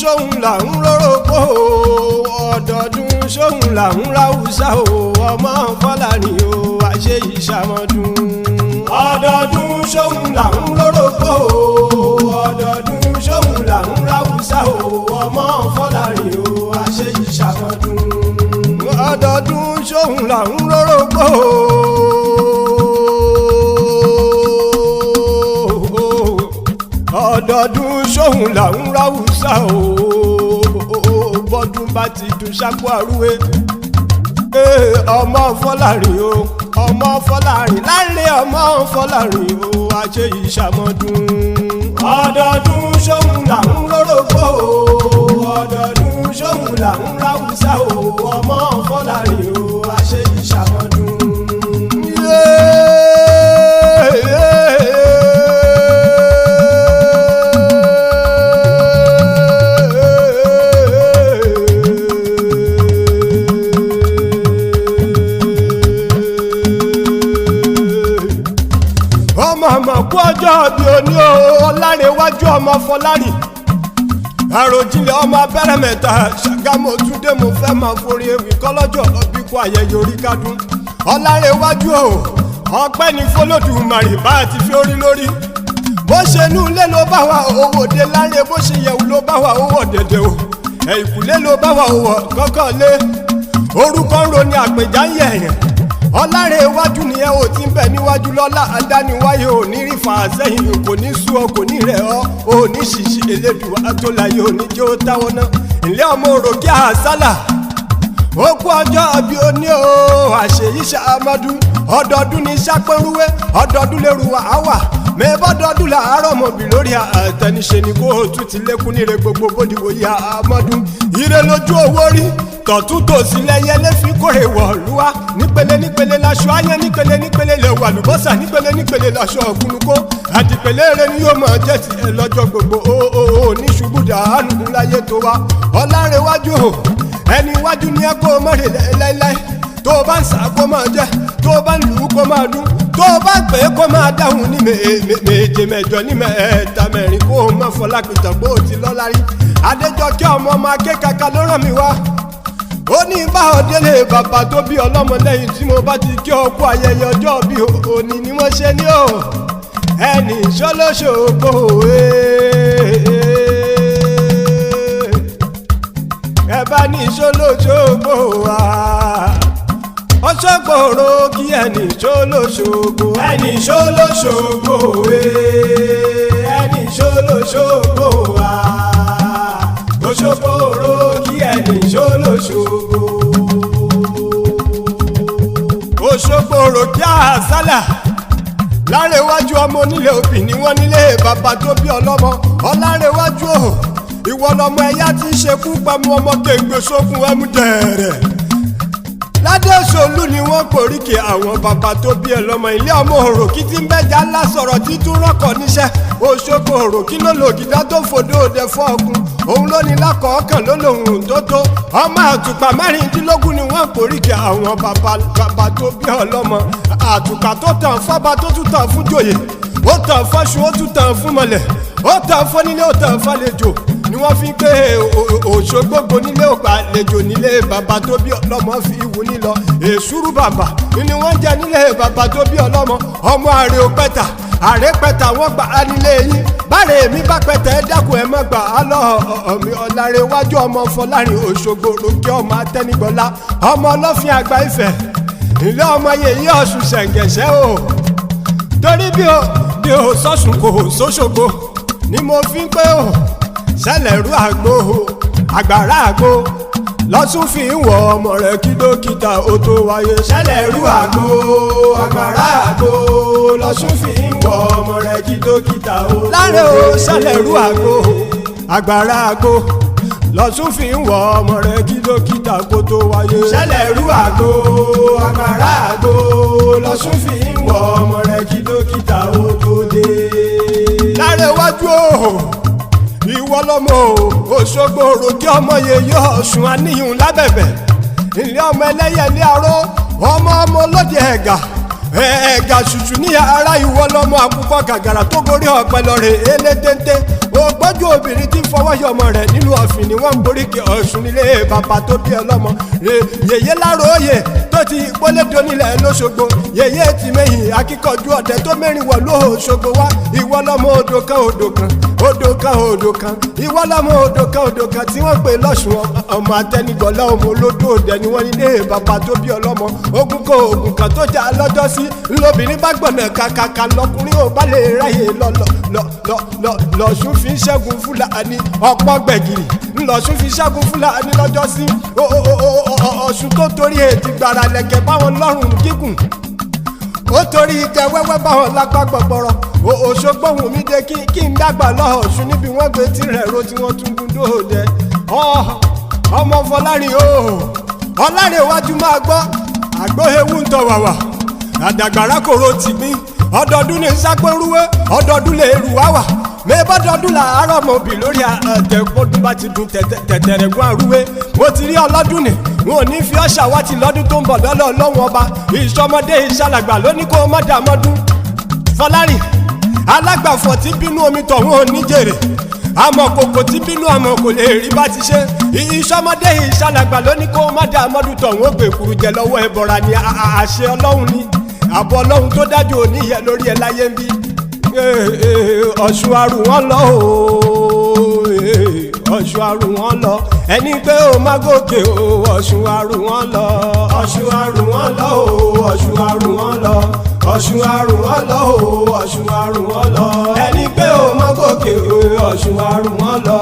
Ṣóhun là ń rorogbo, ọdọọdún ṣóhun là ń ráwùsá o, ọmọ Fọlárin o, àṣẹ ìṣàmọdún. Ọdọọdún ṣóhun là ń rorogbo, ọdọọdún ṣóhun là ń ráwùsá o, ọmọ Fọlárin o, àṣẹ ìṣàmọdún. Ọdọọdún ṣóhun là ń rorogbo, ọdọọdún ṣóhun là ń ráwùsá o, bọ́dún bá ti dùn ṣáko àrúwé. Ọmọ Fọlárin o, ọmọ Fọlárin láńlé, ọmọ Fọlárin o, àṣẹ ìṣàmọdún. Ọdọọdún ṣóhun là ń rorogbo, ọdọọdún ṣóhun là ń ráwùsá o, ọmọ Fọlárin o, àṣẹ ìṣàmọdún. Ọmọ àmọ̀ kú ọjọ́ bí òní o, Ọlárẹ̀wájú ọmọ Fọlárìn, àròjinlẹ̀ ọmọ abẹ́rẹ́ mẹ́ta Ṣàgámù Túndé, mo fẹ́ máa forí ewì kọ́lọ́jọ́ bí kú ayẹyẹ orí kádùn. Ọlárẹ̀wájú o, ọpẹ́ ní fọlọ́dúnmarè bá a ti fi orí lórí. Bó ṣe inú ilé ló bá wa owó dé láre, bó ṣe yẹ̀wù ló bá wa owó dẹ̀dẹ̀ o, ẹ̀yìnkùlé ló bá wa owó kọ́kọ́ lé orúkọ ń ro ní àpèjá ń yẹ̀yàn. Ọlárẹ̀wájú nìyẹn ò ti ń bẹ níwájú lọ́lá adániwáyé, ò ní rí fàásẹ́yìn, kò ní sú ọ, kò ní rẹ̀ ọ́, ò ní ṣìṣì. Elédùn atọ́láyé ò ní jẹ́ ó táwọn náà ilé ọmọ òròkè àsálà. Ó kú ọjọ́ bí ó ní o, àṣeyí ṣàmọ́dún. Ọdọọdún ní sápẹ́rúwé, ọdọọdún lérú wa á wà mẹ́bọ́dọọdún làárọ̀ mọ̀bì lórí àtẹniṣe ni kó o tún ti lékún níre gbogbo bódiwò yá àmọ́dún. Ire lójú owó rí tọ̀tún tòsí lẹ́yẹlé fi kórè wọ̀lúwa. Nípele nípele laṣọ ayán, nípele nípele lè wà lùbọ́sà, nípele nípele laṣọ ògúnnukó. Àdìpẹ̀lẹ̀ eré ni yóò máa jẹ́ tiẹ̀ lọ́jọ́ gbogbo. Ó ó ó ní ṣubú dàánù láyé tó wá. Ọlárẹ̀wájú o, ẹni iwájú ni ẹ kó o mọ̀rẹ̀ láéláé. Tó o bá ń sá kó máa jẹ, tó o bá ń lù ú kó máa dún, tó o bá pè é kó máa dáhùn ní méje mẹ́jọ ní mẹ́ta mẹ́rin, kó o má fọlápìtàn bó o ti lọ́lá rí. Adéjọkẹ́ ọmọ ọmọ akékaka ló ràn mí wá, ó ní bá ọ délé bàbá tó bí ọlọ́mọ lẹ́yìn tí mo bá ti kí ọ kú ayẹyẹ ọjọ́ bí òní ni wọ́n ṣe ní o, ẹnì ṣọlọ́ṣogbo ẹ bá ní ṣọlọ́ṣogbo wa ọṣọgbòrò kí ẹnì ṣọlọ́ṣogbo, ẹnì ṣọlọ́ṣogbo, ẹnì ṣọlọ́ṣogbo wa Òṣogbo kí ẹnì ṣọlọ́ṣogbo. Òṣogbo kí àsálà Lárẹ̀wájú ọmọ onílé òbí ni wọ́n nílé bàbá tó bí ọlọ́mọ. Ọlárẹ̀wájú o, ìwọ lọmọ ẹ̀yà tí ń ṣekú pamọ́, ọmọ kéńgbé sókun ẹmu dẹ̀rẹ̀ ládéṣolú ni wọ́n poríkì àwọn bàbá tó bí ẹ lọ́mọ. Ilé ọmọ òròkì tí ń bẹ́jà ńlá sọ̀rọ̀ títún rọ́kọ̀ níṣẹ́. Òṣogbo òròkì ló lògìdá tó fòdó òde fọ́ ọkùn, òun ló ní lákọ̀ọ́kàn ló lòun tó tó ọmọ àtùpà 16 ni wọ́n poríkì àwọn bàbá bàbá tó bí ọlọ́mọ. Àtùpà tó tàn fọ́ba, tó tún tàn fún jòyè, ó tàn fọ́ṣù, ó tún tàn fún mọ̀lẹ̀, ó tàn fọ́nílé, ó tàn fàlejò ni wọ́n fi ń pé Òṣogbo nílé ògbàlejò nílé bàbá tó bí ọlọ́mọ fi wù nílọ. Èsúrú bàbà ni wọ́n jẹ nílé bàbá tó bí ọlọ́mọ. Ọmọ àrè òpẹta, àrè pẹta wọ́n gbà á nílé yín. Báre mi bá pẹtẹ, ẹ dákun, ẹ má gbà á lọ mi. Ọ̀làrẹ̀wájú ọmọ Fọlárin Òṣogbo òkè, ọmọ Atẹnigbọlá, ọmọ Ọlọ́fin àgbà Ifẹ̀, ilé ọmọ yèyí Ọ̀ṣun ṣẹ̀ǹgẹ̀ṣẹ̀ o. Torí bí o sọ́sùn kò sóṣogbo ni mo fi ń pé o, ṣẹlẹ̀ rú àgbo àgbàrá àgbo lọ́sùn fi ń wọ ọmọ rẹ̀ kí dókítà ó tó wáyé. Ṣẹlẹ̀ rú àgbo àgbàrá àgbo lọ́sùn fi ń wọ ọmọ rẹ̀ kí dókítà ó tó Láre o, ṣẹlẹ̀ rú àgbo àgbàrá àgbo lọ́sùn fi ń wọ ọmọ rẹ̀ kí dókítà kó tó wáyé. Ṣẹlẹ̀ rú àgbo àgbàrá àgbo lọ́sùn fi ń wọ ọmọ rẹ̀ kí dókítà ó tó dé. Láre wájú o, ìwọ lọmọ o, Òṣogbo òròkè, ọmọ yèyé Ọ̀ṣun aníyùn lábẹ̀bẹ̀, ilé ọmọ ẹlẹ́yẹlé aró, ọmọ ọmọ olóde ẹ̀gà ẹ̀gà ṣùṣù ní ara. Ìwọ lọmọ àkùkọ gàgàrà tó gorí ọ̀pẹ lọ́rẹ̀ elétéńté ó. Ògbójú obìnrin tí fọwọ́ yọ ọmọ rẹ̀ nínú ọ̀fìn ni wọ́n ń boríkì Ọ̀ṣun nílé bàbá tó bí ọlọ́mọ. Yèyé Láróyè tó ti ìpọ́lẹ́dọ́ nílẹ̀ lọ́ṣogbo, yèyé ti mẹ́yìn akíkanjú ọ̀dẹ tó mẹ́rin wọ̀ lóṣogbo wá. Ìwọ lọ́mọ odò kan odò kan odò kan odò kan, ìwọ lọ́mọ odò kan odò kan tí wọ́n pè lọ́ṣun, ọmọ atẹnigbọ̀lá, ọmọ olódò òdẹ ni wọ́n nílé bàbá tó bí ọlọ́mọ. Ogun kan ogun kan tó jà lọ́jọ́ sí lóbìnrin bá gbọ̀nà kàkàkà, lọkùnrin ò bá lè ráyè lọ lọ lọ lọ lọ́ṣun fi ń ṣẹ́gun Fúlàní. Ọ̀pọ̀ gbẹ̀gìrì ńlọ́ṣun fi ṣẹ́gun Fúlàní lọ́jọ́ sí. Ọ̀ṣun tó torí ètí gbàrà lẹ̀kẹ̀ báwọn lọ́rùn gígùn, ó torí ìjẹ wẹ́wẹ́ báwọn lápá gbọ̀gbọ̀rọ̀. Òṣogbo wùn mí dé kí n dàgbà lọ́ọ̀ṣun níbi wọ́n gbé tirẹ̀ ro tí wọ́n tún gún dóòdẹ. Ọmọ Fọlárin o, Ọlárẹ̀ iwájú máa gbọ́ àgbóhewú ń tọ̀ wàwà àdàgbàrá kòrò tìgbín. Ọdọọdún ní sápẹ́rúwé, ọdọọdún lè rù wá wà mẹ́bọ́dọọdún làárọ̀ mọ̀ bì lórí àtẹ̀kọ́dún bá ti dùn tẹ̀tẹ̀rẹ̀gún àrúwé. Mo ti rí ọlọ́dún ni wọn ò ní fi ọ́ ṣàwátì lọ́dún tó ń bọ̀ lọ́lọ́ lọ́wọ́n ọba. Ìṣọmọdé ìṣàlàgbà ló ní kó o má dàmọ́dún. Fọlárìn alágbàfọ̀ tí bínú omi tọ̀hún ò ní jèrè, àmọ́ kòkò tí bínú àmọ́ kò lè rí bá ti ṣe. Ìṣọmọdé ìṣàlàgbà ló ní kó o má dàmọ́dún tọ̀hún ó gbèkúrú jẹ lọ́wọ́ ẹbọra ni. Àṣẹ Ọlọ́run ni, àbọ̀ Ọlọ́run tó dájú òní yẹ lórí ẹ láyé ń bí. Ọ̀ṣun arù wọn lọ o, Ọ̀ṣun arù wọn lọ, ẹni pé o má gòkè o. Ọ̀ṣun arù wọn lọ, Ọ̀ṣun arù wọn lọ o, Ọ̀ṣun arù wọn lọ, Ọ̀ṣun arù wọn lọ o, Ọ̀ṣun arù wọn lọ, ẹni pé o má gòkè o. Ọ̀ṣun arù wọn lọ.